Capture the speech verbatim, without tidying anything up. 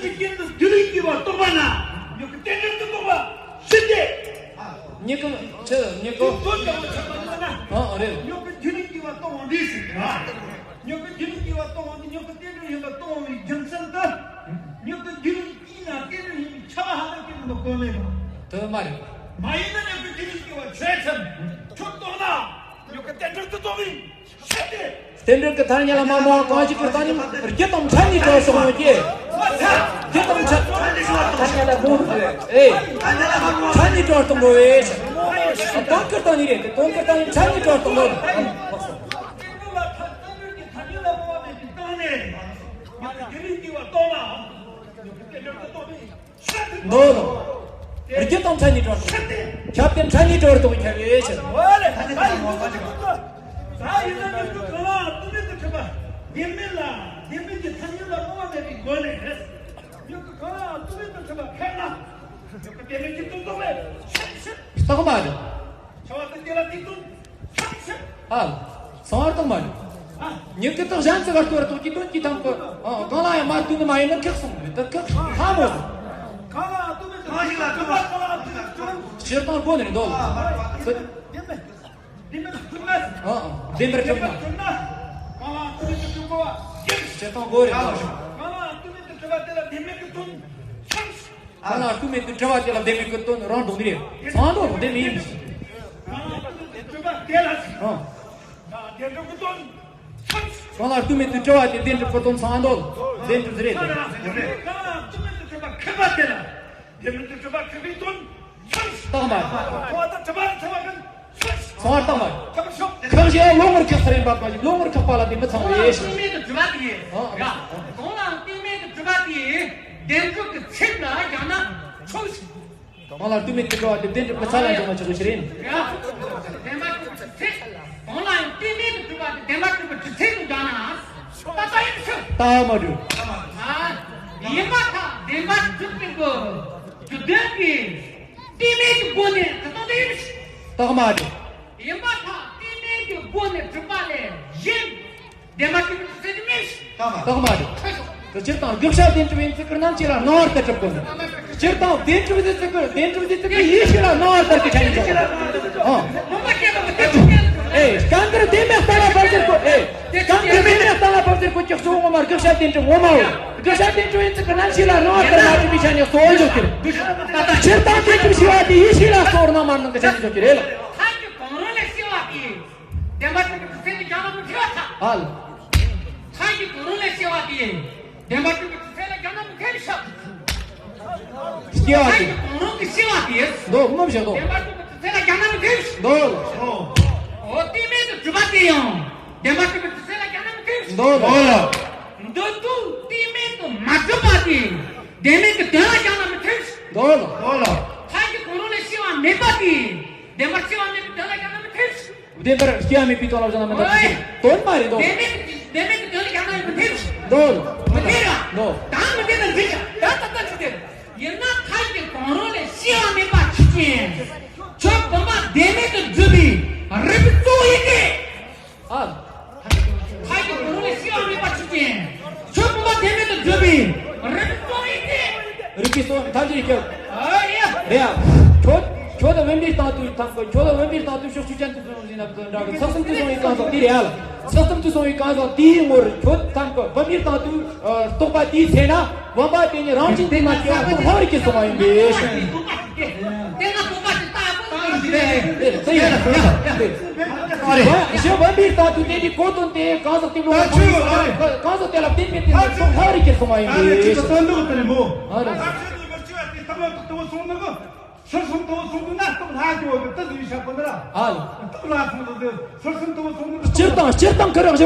རྐྱེན་དུ་རྒྱུ་ལས་སྐྱེ་བ་རྟོགས་པ་ན། མྱུ་གུ་རྟེན་འབྲེལ་དུ་རྟོགས་པ་ཞི་སྟེ། མྱུ་གུ་ཆུ་མྱུ་གུ་དོན་དུ་ཆགས་པ་ན། ཨ་རེད། མྱུ་གུ་རྒྱུ་ལས་སྐྱེ་བ་རྟོགས་པ་འདི་ཞིག་ཡིན་ལ། མྱུ་གུ་རྒྱུ་ལས་སྐྱེ་བ་རྟོགས་པ་འདི་མྱུ་གུ་རྟེན་འབྲེལ་ཡིན་པ་རྟོགས་པའི་རྒྱུ་མཚན་དུ། མྱུ་གུ་རྒྱུ་ལས་སྐྱེས་ན་རྟེན་འབྲེལ་ཡིན་པའི་ཁྱབ་པ་ཧ་ལམ་སྐྱེ་ཐུབ་པ་དགོས་མེད་པ། དེ་མ་རེད། མ་ཡིན་ན་མྱུ་གུ་རྒྱུ་ལས་སྐྱེ་བ་ཆོས་ཅན། ཁྱོད་རྟོགས་ན། མྱུ་གུ་རྟེན་འབྲེལ་དུ་རྟོགས་པའི། རྟེན་འབྲེལ་གྱི་ཐ་སྙད་ལ་མ་རྨོངས་པ་གང་ཞིག་གི་རྟེན་རྒྱུ་དང་ཕྲད་ནས་གྲོལ་སོང་ངོ་ཀྱེ། རྒྱུ་དང་ཕྲད་ཐ་སྙད་ལ་རྨོངས་པ་ཨེ། ཕྲད་ནས་གྲོལ་གཏོང་དགོས་ཨེ། དོན་གྱི་རྟེན་ནི་རེད་དེ་དོན་གྱི་རྟེན་ནི་ཕྲད་ནས་གྲོལ་གཏོང་དགོས། འདོད་ལ། རྒྱུ་དང་ཕྲད་ནས་གྲོལ། ཁྱབ་སྟེ་ཕྲད་ནས་གྲོལ་རྟོགས་ཁྱབ་པའི་ཕྱིར། ད་ཡིན་ན་མྱུ་གུ་གང་ལའང་ལྟོས་མེད་དུ་གྲུབ་པ་བདེན་མེད་ལ་བདེན་མེད་ཀྱི་ཐ་སྙད་ལ་རྨོངས་པ་མེད་པའི་སྒོ་ནས། མྱུ་གུ་གང་ལའང་ལྟོས་མེད་དུ་གྲུབ་པ་ཁས་ན། མྱུ་གུ་བདེན་མེད་ཀྱི་དོན་རྟོགས་པའི་ཕྱིར། རྟགས་མ་རེད། ཁྱབ་པ་དང་དེ་ལ་དེ་དོན། ཨ། གསང་བ་རྟགས་མ་རེད། མྱུ་གུ་དག་གཞན་ཚིག་ག་ལྟོས་ར་རྟོགས་ཀྱི་དོན་གྱི་ཐམ་གོ། གང་ལ་ཡང་མ་ལྟོས་ནི་མ་ཡིན་ན་ཁེགས་སོང་རེད་ད་ཁེགས་ཧ་མོ་རེད། གང་ལ་ལྟོས་མེད་དུ་གང་ཞིག་ལ་ལྟོས་པ་གང་ལ་ལྟོས་མེད་དུ་སྤྱིར་བཏང་སྒོ་ནས་རེད་འདོད་ལ། བདེན་པར་གྲུབ་ན། བདེན་པར་གྲུབ་ན། གང་ལ་ལྟོས་མེད་དུ་གྲུབ་པ། སྤྱིར་བཏང་སྒོ་རེད་འདོད་ལ། གང་ལ་ལྟོས་མེད་དུ་གྲུབ་པ་དེ་ལ་བདེན་མེད་ཀྱི་དོན། གང་ལ་ལྟོས་མེད་དུ་གྲུབ་པ་དེ་ལ་བདེན་མེད་ཀྱི་དོན་རང་སྒྲུབ་ནི་རེད། ཚང་དོན་བདེན་མེད་ཡིན། གང་ལ་ལྟོས་མེད་དུ་གྲུབ་པ་དེ་ལ། ཨང་། བདེན་གྲུབ་ཀྱི་དོན། གང་ལ་ལྟོས་མེད་དུ་གྲུབ་པ་དེ་བདེན་གྲུབ་ཀྱི་དོན་ཚང་དོན་བདེན་གྲུབ་ཟེར་རེད། གང་ལ་ལྟོས་མེད་དུ་གྲུབ་པ་ཁེགས་པ་དེ་ལ་བདེན་མེད་དུ་གྲུབ་པ་ཁེགས་པའི་དོན། རྟགས་མ་རེད། ཚང་བ་དང་གྲུབ་པ་རེད་ཚང་བ་ཀུན། ཚང་བ་རྟགས་མ་རེད། ཁེགས་པ་ཤོག་ཁེགས་ཞེས་བློ་ངོར་ཁེགས་ས་རེད་འབབ་པ་ཞིག་བློ་ངོར་ཁེགས་པ་ལ་བདེན་པ་ཚང་བའི་ཕྱིར། གང་ལ་ལྟོས་མེད་དུ་གྲུབ་པ་དེ། ཡ། གང་ལ་ལྟོས་མེད་དུ་གྲུབ་པ་དེ་བདེན་གྲུབ་ཀྱི་ཚིག་ལ་སྦྱར་ན་ཆོག་ཞིག་གང་ལ་ལྟོས་མེད་དུ་གྲུབ་པ་དེ་བདེན་གྲུབ་ཀྱི་ཚིག་ལ་འཇོག་མ་ཆོག་པའི་ཕྱིར་ཡིན། བདེན་པར་གྲུབ་པའི་ཚིག་གང་ལ་ཡང་ལྟོས་མེད་དུ་གྲུབ་པ་དེ་བདེན་པར་གྲུབ་པའི་ཚིག་ཏུ་འཇོག་ན། ད་ལྟ་ཡིན་ཚུལ། ལྟ་བ་མ་གྲུབ། ཡིན་པར་ཐལ། བདེན་པར་གྲུབ་པའི་གི་རྒྱུ་མཚན་གྱིས་ལྟོས་མེད་ཀྱི་སྒོ་ནས་གྲུབ་སྟངས་དེ་ཡིན། རྟགས་མ་གྲུབ། ཡིན་པར་ཐལ། ལྟོས་མེད་ཀྱི་སྒོ་ནས་གྲུབ་པ་ལས་གཞན། བདེན་པར་གྲུབ་པའི་ཚིག་ཏུ་མིན། རྟགས་མ་རེད། སྤྱིར་བཏང་དགག་བྱ་བདེན་གྲུབ་ཡིན་ཚུལ་གྱི་རྣམ་བཤད་ལ་སྣང་བར་ལྟར་གྲུབ་དགོས། སྤྱིར་བཏང་བདེན་གྲུབ་ཡིན་ཚུལ་གྱི་བདེན་གྲུབ་ཡིན་ཚུལ་གྱི་ཡེ་ཤེས་ལ་སྣང་བར་ལྟར་གྱི་ཆ་ནས་འཇོག་ཨང་། ཨེ། སྐབས་འདིར་བདེན་མེད་གསལ་བ་བབ་ཟེར་གོ། ཨེ། སྐབས་འདིར་བདེན་མེད་གསལ་བ་བབ་ཟེར་གོ་གི་གཙོ་བོ་ངོ་མ་དགག་བྱ་བདེན་གྲུབ་ངོ་མའོ། དགག་བྱ་བདེན་གྲུབ་ཡིན་ཚུལ་གྱི་རྣམ་བཤད་ལ་སྣང་བར་ལྟར་མ་གྲུབ་པའི་ཆ་ནས་གཙོ་བོ་འཇོག་གི་རེད། སྤྱིར་བཏང་བདེན་གྲུབ་ཞེས་པ་དེ་ཡེ་ཤེས་ལ་གཙོ་བོར་སྣང་བར་སྣང་གི་ཆ་ནས་འཇོག་གི་རེད་ལ། ཐལ་གྱི་གང་རུང་ལས་སྐྱེ་བ་དེ། བདེན་པར་གྲུབ་པའི་ཚིག་ཏུ་སྦྱར་ན་མི་འཐད་པར་ཐལ། ཨ་ལ། ཐལ་གྱི་གང་རུང་ལས་སྐྱེ་བ་དེ། བདེན་པར་གྲུབ་པའི་ཚིག་ལ་སྦྱར་ན་མི་འཐད་པའི་ཕྱིར། སྐྱེ་བ་དེ། ཐལ་གྱི་གང་རུང་གི་སྐྱེ་བ་དེ། མདོ་ངོ་བཞག་དོ། བདེན་པར་གྲུབ་པའི་ཚིག་ལ་སྦྱར་ན་མི་འཐད་པའི་ཕྱིར། མདོ། འོ་ལྟོས་མེད་དུ་གྲུབ་པ་དེ་ཡང་བདེན་པར་གྲུབ་པའི་ཚིག་ལ་སྦྱར་ན་མི་འཐད་པའི་ཕྱིར། མདོ། འོ་ལ། མདོ་དུ་ལྟོས་མེད་དུ་མ་གྲུབ་པ་དེ། བདེན་མེད་ཀྱི་དོན་ལ་སྦྱར་ན་མི་འཐད་པའི་ཕྱིར། མདོ་ལ། འོ་ལ། ཐལ་གྱི་གང་རུང་ལས་སྐྱེ་བ་མེད་པ་དེ། བདེན་པར་སྐྱེ་བ་མེད་པའི་དོན་ལ་སྦྱར་ན་མི་འཐད་པའི་ཕྱིར། བདེན་པར་སྐྱེ་བ་མེད་པའི་དོན་ལ་སྦྱར་ན་མི་འཐད་པའི་ཕྱིར། དོན་མ་རེད་དོ། བདེན་མེད་ཀྱི་བདེན་མེད་ཀྱི་དོན་ལ་སྦྱར་ན་མི་འཐད་པའི་ཕྱིར། མདོ་ལ། མི་འཐད་ལ། མདོ། དང་མི་འཐད་ན་འགྲིག་ཀྱང་ད་ལྟ་ལྟ་ཅི་སྟེ། ཡིན་ན་ཐལ་གྱི་གང་རུང་ལས་སྐྱེ་བ་མེད་པ་ཆོས་ཅན། ཁྱོད་བུམ་པ་བདེན་མེད་དུ་གྲུབ་པའི་རིགས་པའི་གཙོ་བོ་ཡིན་ཏེ། ཨ། ཐལ་གྱི་གང་རུང་ལས་སྐྱེ་བ་མེད་པ་ཆོས་ཅན། ཁྱོད་བུམ་པ་བདེན་མེད་དུ་གྲུབ་པའི་རིགས་པའི་གཙོ་བོ་ཡིན་ཏེ། རིགས་པའི་གཙོ་བོ་ཐལ་གྱི་སྐྱེ། ཨ་ཡ། རེད་ཡ། ཁྱོད་ཁྱོད་དང་བུམ་པའི་སྟེང་དུ་ཐལ་གྱི་ཁྱོད་དང་བུམ་པའི་སྟེང་དུ་ཕྱོགས་ཆོས་ཅན་དུ་འདྲ་གི་ཚགས་གསུམ་དུ་སོང་བའི་གང་ཟག་དེ་རེད་ཡ་ལ། ཚགས་གསུམ་དུ་སོང་བའི་གང་ཟག་དེའི་ངོར་ཁྱོད་ཐལ་གྱི་བུམ་པའི་སྟེང་དུ་རྟོག་པ་དེའི་ཚེ་ན་བུམ་པ་དེ་ཉིད་རང་བཞིན་དེ་ན་སྐྱེ་བ་ལྷག་རིགས་ཀྱིས་གསུངས་པ་ཡིན་པས། དེ་ན་བུམ་པ་དེ་ལྟ་བུ་ཡིན་པས། དེ་ཡིན་ལ་ཡ་ཡ་ཡ། ཞེས་བུམ་པའི་སྟེང་དུ་དེ་འདྲའི་གོ་དོན་དེ་གང་ཟག་དེ་ལོ་གང་ཟག་དེ་ལ་བདེན་པའི་དེ་ལ་ལྷག་རིགས་ཀྱིས་གསུངས་པ་ཡིན་པས། ཨ་རེ། ཕྱིར་ཕྱིན་ཐུབ་པ་ཚོགས་ནི་གི། ཕྱིར་ཕྱིན་ཐུབ་པ་ཚོགས་ནི་ན་སྟོབས་ལྷག་གི་བ་གི་ཏི་ཟིག་ཡིན་ཤག་གོ་ནི་ར། ཨ་ལ། སྟོབས་ལྷག་སོང་དུ་ཟེར་ཕྱིར་ཕྱིན་ཐུབ་པ་ཚོགས་ནི་གི། སྤྱིར་བཏང་སྤྱིར་བཏང་ཁུ་རག་བཞི།